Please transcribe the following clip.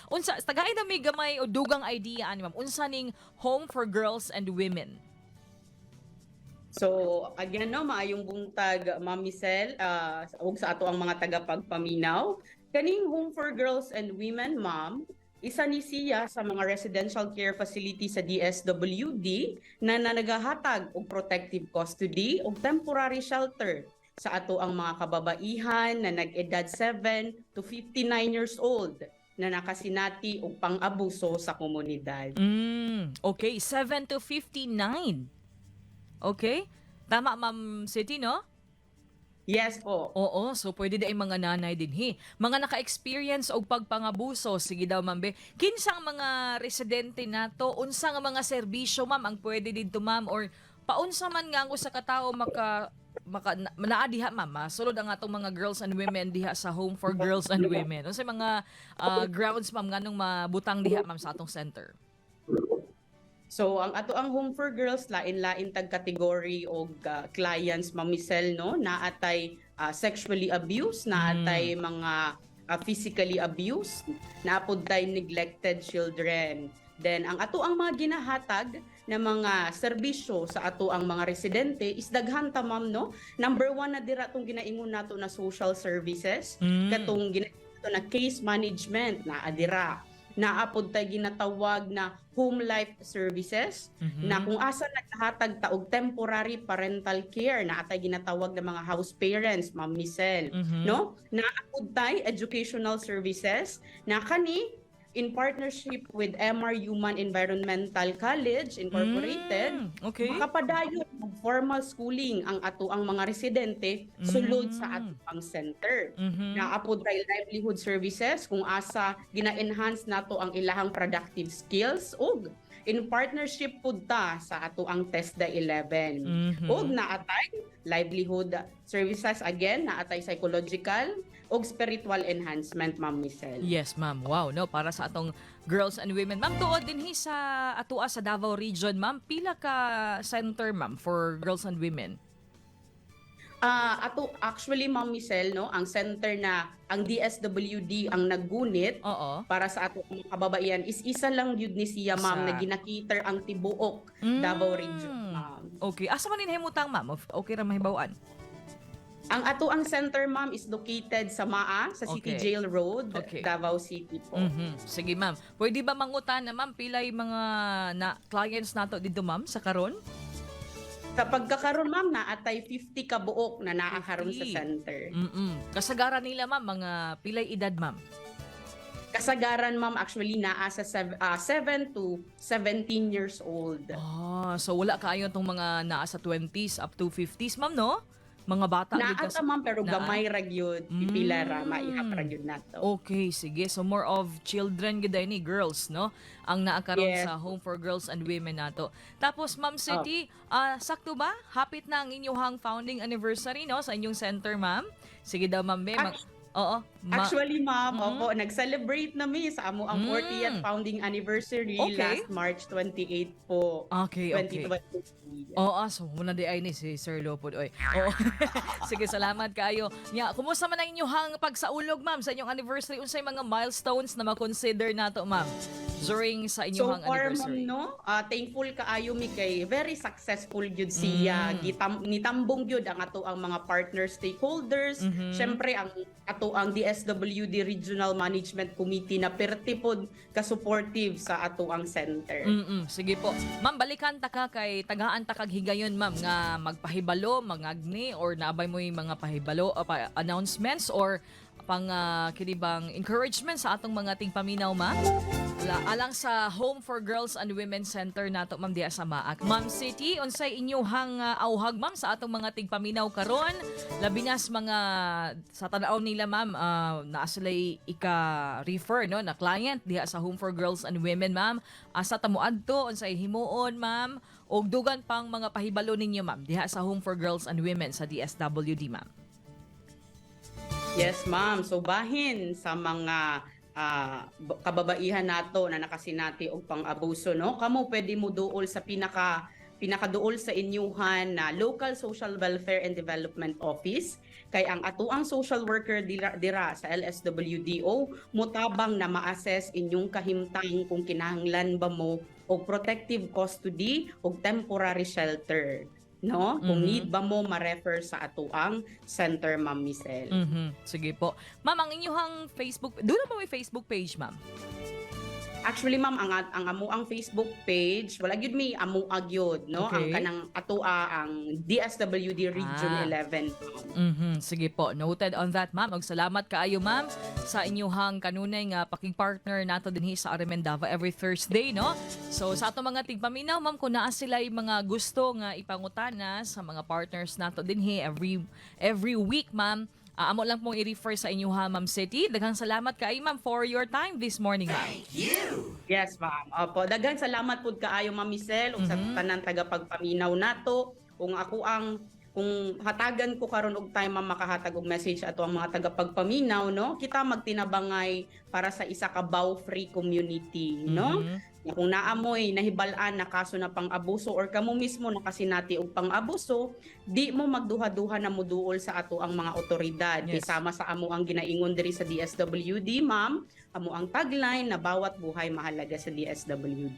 Unsa tagay na may gamay o dugang idea ani, ma'am? Unsa ning Home for Girls and Women? So again, no, maayong buntag, Ma'am Michelle, ug sa ato ang mga tagapagpaminaw. Kaning Home for Girls and Women, ma'am, isa ni siya sa mga residential care facility sa DSWD na nagahatag og protective custody ug temporary shelter sa ato ang mga kababaihan na nag-edad 7 to 59 years old na nakasinati og pang-abuso sa komunidad. Okay, 7 to 59. Okay? Tama, Ma'am City, no? Yes po. Oo, so pwede diay mga nanay dinhi. Mga naka-experience og pagpangabuso, sige daw, ma'am be. Kinsang mga residente nato, unsa nga mga serbisyo, ma'am, ang pwede didto, ma'am, or paunsa man nga ang usa ka tawo maka maka naa diha, ma'am, masulod ang atong mga girls and women diha sa Home for Girls and Women? Unsa mga grounds, ma'am, nganong mabutang diha, ma'am, sa atong center? So ang ato ang Home for Girls, lain-lain tag category og clients, Ma'am Michelle, no? Naatay sexually abused, naatay mga physically abused, naa pod tay neglected children. Then ang ato ang mga ginahatag na mga serbisyo sa ato ang mga residente is daghan ta, ma'am, no? Number one na dira tong ginaingon nato na social services, katong ginaingon nato na case management na adira. Naa pod tay ginatawag na home life services na kung asa naghatag ta og temporary parental care, naa tay ginatawag na mga house parents, Ma'am Michelle, no? Naa pod tay educational services na kani in partnership with MR Human Environmental College Incorporated, makapadayon og formal schooling ang ato ang mga residente sulod sa ato ang center. Naa pod tay livelihood services kung asa gina-enhance nato ang ilahang productive skills ug in partnership pud ta sa ato ang TESDA 11. Ug naatay livelihood services again, naatay psychological ug spiritual enhancement, Ma'am Michelle. Yes, ma'am. Wow, no, para sa atong girls and women. Ma'am, tuod dinhi sa atua sa Davao Region, ma'am, pila ka center, ma'am, for girls and women? Ato actually, Ma'am Michelle, no, ang center na ang DSWD ang naggunit para sa ato mga kababaihan is isa lang yun ni siya, ma'am, Isa. na gina-cater ang tibuok Davao Region, ma'am. Okay. Asa man nahimutang, ma'am? Okay ra mahibaw-an. Ang ato ang center, ma'am, is located sa Maa, sa City Jail Road, Davao City po. Sige, ma'am. Pwede ba mangutan na, ma'am, pilay mga na clients nato dito, ma'am, sa karon? Sa pagkakaroon, ma'am, naatay 50 ka buok na naa karon sa 50. center. Kasagaran nila, ma'am, mga pilay edad, ma'am? Kasagaran, ma'am, actually naa sa 7 to 17 years old. Ah, so wala kaayo tong mga naa sa 20s up to 50s, ma'am, no? Mga bata gid Naa ta, ma'am, pero naa? Gamay ra gyud, pipila ra maihap ra gyud nato. Okay, sige. So more of children gid ni girls, no? Ang naa karon Yes. sa Home for Girls and Women nato. Tapos, Ma'am City, sakto ba? Hapit na ang inyong founding anniversary, no, sa inyong center, ma'am? Sige daw, ma'am. Be, oo. Actually, ma'am, opo, nag-celebrate na mi sa amo ang 40th founding anniversary last March 28 po, 2023. Oo, so muna diay ni si Sir Lopod oy. Oo. Sige, salamat kaayo. Nya, kumusta man ang inyong pagsaulog, ma'am, sa inyong anniversary? Unsay mga milestones na ma-consider nato, ma'am, during sa So inyong far, ma'am, anniversary? no, thankful kaayo mi kay very successful gyud siya. Nitambong gyud ang ato ang mga partner stakeholders. Syempre ang ato ang DSWD Regional Management Committee na perti pod ka-supportive sa ato ang center. Sige po. Ma'am, balikan ta ka kay tagaan ta kag higayon, ma'am, nga magpahibalo, mangagni or naabay mo yung mga pahibalo o announcements or pang kini bang encouragement sa atong mga tingpaminaw, ma'am? Alang sa Home for Girls and Women Center nato, ma'am, diha sa Maak. Ma'am City, unsay inyuhang auhag, ma'am, sa atong mga tigpaminaw karon? Labi na sa mga sa tan-aw nila, ma'am, naa sila'y ika-refer, no, na client diha sa Home for Girls and Women, ma'am. Asa ta mo adto, unsay himuon, ma'am, og dugan pang mga pahibalo ninyo, ma'am, diha sa Home for Girls and Women sa DSWD, ma'am? Yes, ma'am. So bahin sa mga kababaihan nato na nakasinati og pang-abuso, no? Kamo pwede mo duol sa pinaka Pinakaduol sa inyuhan na local social welfare and development office kay ang atuang social worker dira sa LSWDO motabang na ma-assess inyong kahimtang kung kinahanglan ba mo og protective custody og temporary shelter, no? Kung need ba mo ma-refer sa atuang center, Ma'am Michelle. Sige po. Ma'am, ang inyong Facebook, doon na ba may Facebook page, ma'am? Actually, ma'am, ang amo ang Facebook page, wala gyud may amo gyud, no? Ang kanang atoa ang DSWD Region 11, ma'am. Sige po, noted on that, ma'am. Og salamat kaayo, ma'am, sa inyuhang kanunay nga paking-partner nato dinhi sa RMN Davao every Thursday, no? So sa ato mga tigpaminaw, ma'am, kung naa sila mga gusto nga ipangutana sa mga partners nato dinhi every week, ma'am, amo lang pong i-refer sa inyuha, Ma'am City. Daghang salamat kaayo, ma'am, for your time this morning, ma'am. Yes, ma'am. Opo, daghan salamat pud kaayo, Ma'am Michelle, ug sa tanan tagapagpaminaw nato. Kung ako ang kung hatagan ko karon og time, ma'am, makahatag og message ato ang mga tagapagpaminaw, no? Kita magtinabangay para sa isa ka VAW free community, no? Na kung naamoy nahibal-an na kaso na pang-abuso or kamo mismo nakasinati og pang-abuso, di mo magduha-duha na moduol sa ato ang mga otoridad. Kay sama sa amo ang ginaingon diri sa DSWD, ma'am, amo ang tagline na bawat buhay mahalaga sa DSWD.